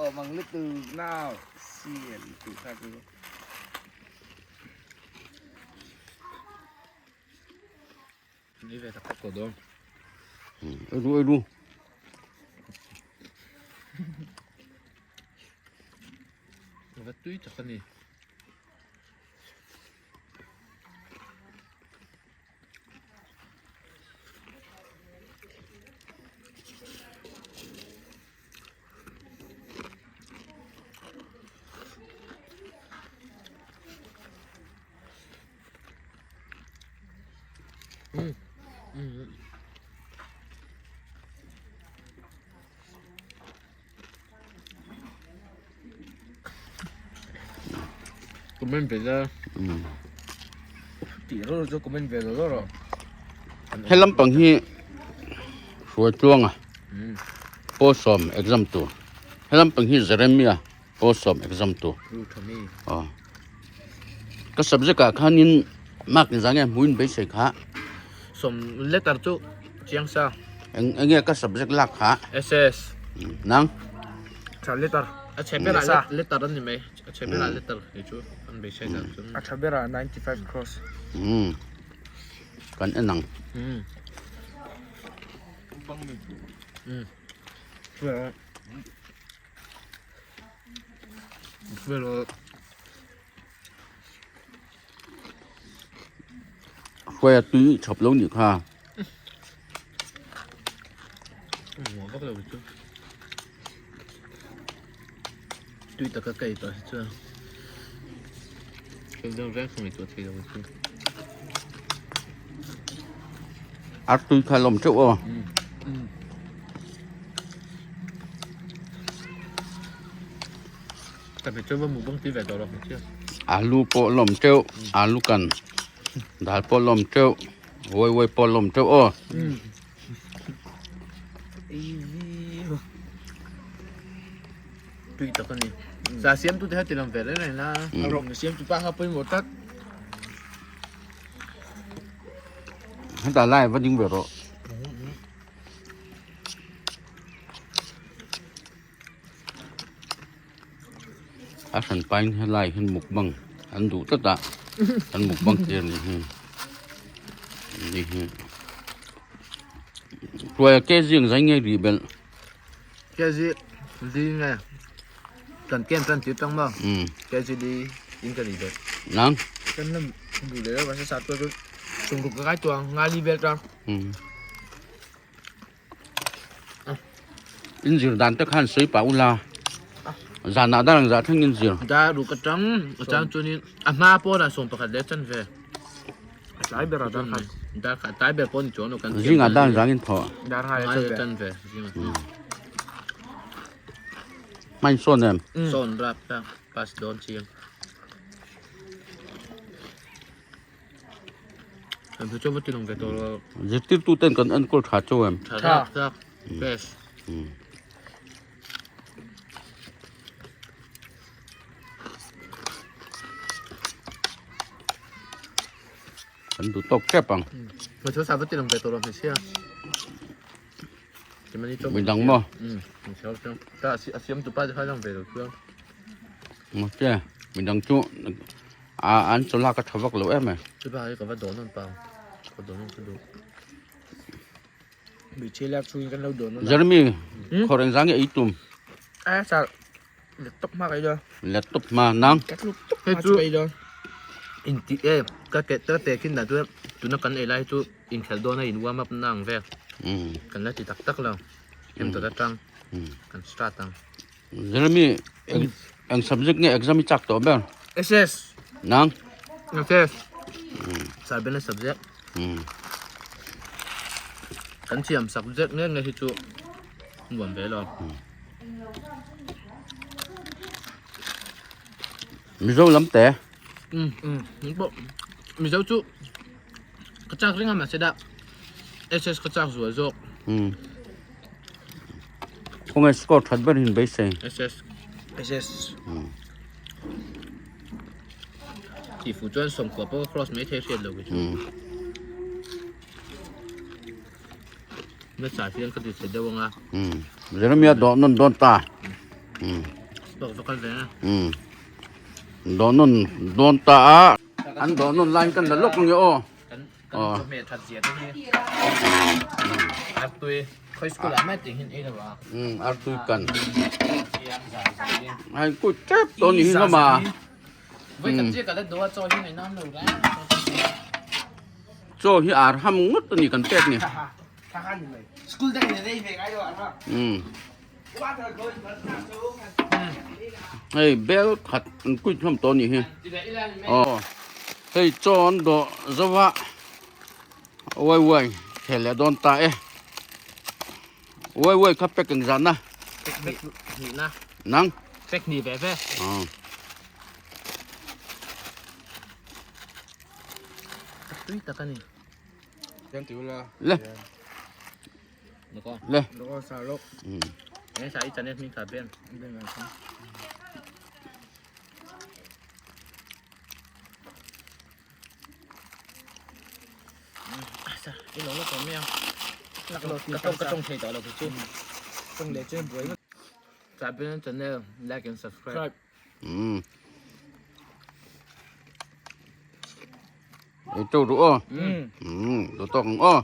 Awm ang lutuk nau sial lutuk kha chu. Ni ve tak tak tawh dawn. Ei ru ei ru. Va tui tak a ni. Comment ve la. Tih rawh chu comment ve lo rawh. He lampang hi hruai tluanga pawl sawm exam tur. He lampang hi Jeremia pawl sawm exam tur. Aw. Ka subject ah khanin mark engzah nge hmuin beisei kha. Sawm letter chu chiang sa. Eng enge ka subject lak kha. SS. Nang. Tha letter. A chhe berah letter an ni mai. A chhe berah letter hi chu an beisei dan chu. A tha berah 95 cross. Um. Kan en ang. Um. Bang mi. Um. Hruaia tui chhawp lo nih kha. Tui taka kai tawh hi chuan thil dang reng ka ngaihtuah thei lo chu. Ar tui kha lawm teuh aw. Alu pawh lawm teuh, alu kan dal pawh lawm teuh, wawi wawi pawh lawm teuh aw. Tui tak a ni. Sa siam tu te kha ti lang ve reng reng la. A rawng siam tu pa kha pawimawh tak. Heta lai va ding ve rawh. A hran pain helai hian mukbang an duh tlat a an mukbang tir a nih hi ni hi hruaia kg ang zai nge rih belh kg li nge kan kem tan tir tang maw kg li in ka rih belh nang kan lam duh leh lo sa chu chung ruk ka kai tuang nga li vel tang In zir dan te khan sawi pah ula zanah dar ang zah thleng in zir. Da ruk atang a chang chuanin a hma pawnah 11 leh chan ve. A tlai berah dar khat. Dar khat tlai ber pawh ni chuang lo kan thiam. Zingah dar ang zangin thaw. Dar ngai leh chan ve. Zingah. Hmain sawn em? Sawn rap ta pass dawn chiang. Zirtirtu ten kan enkawl tha chauh em? Tha. Kan duh tawk tep ang. Midang maw? Mahse midang chu A an chaw lak a tha vak lo em e. Chupa hi ka va dawn nawn pang ka dawn nawn ka duh. Hmeichhia lak chhungin kan lo dawn nawn a. Jeremy khawr engzah nge ei tum? A sir laptop hma ka ei dawn. Laptop hma nang? Ka tluk tuk hma chu ka ei dawn. Inti e ka ke ka te khin dah chuan tuna kan ei lai hi chu inkhelh dawn a in warm up na ang vel. Kan la ti tak tak lo. Em tawt atang kan start ang. Jeremy, eng eng subject nge exam i chak tawh ber? SS. Nang? SS. Sarbena subject. Kan thiam subject nge nge hi chu nuam ve lo. Mizo lam te? Pawh Mizo chu ka chak ring a mahse dah SS ka chak zual zawk. Khawngaih score that ber in beisei. SS. SS. Ti fu chuan 90 pawh ka cross mai thei hriat lo ki chu. Na chah hian ka ti chhe deuh anga. Jeremia dawh nawn dawn ta. Tawk va kal ve a. Um. Dawh nawn dawn ta a. An dawh nawn laiin kan la lawk ange aw. Kan kan chawhmeh that zia te hi. Artui khawi school ah mai tih hin ei lo a. Um artui kan. Ai kut tep tawh ni hi hlawm a. Voi khat chiah ka la duh a chaw hi ngaih nam lo reng. Chaw hi ar ham ngawt a ni kan pek ni. Hei bel khat an kuit hlawm tawh a nih hi. Aw hei chaw an dawh zo a uai uai khel leh dawn ta e. Uai uai kha pek engzah na? Pek hnih na. Nang? Pek hnih ve ve. Aw. Tui tak a ni. Le. Le. Like and subscribe. Um. Ei teuh duh aw. Um. Duh tawk ang aw.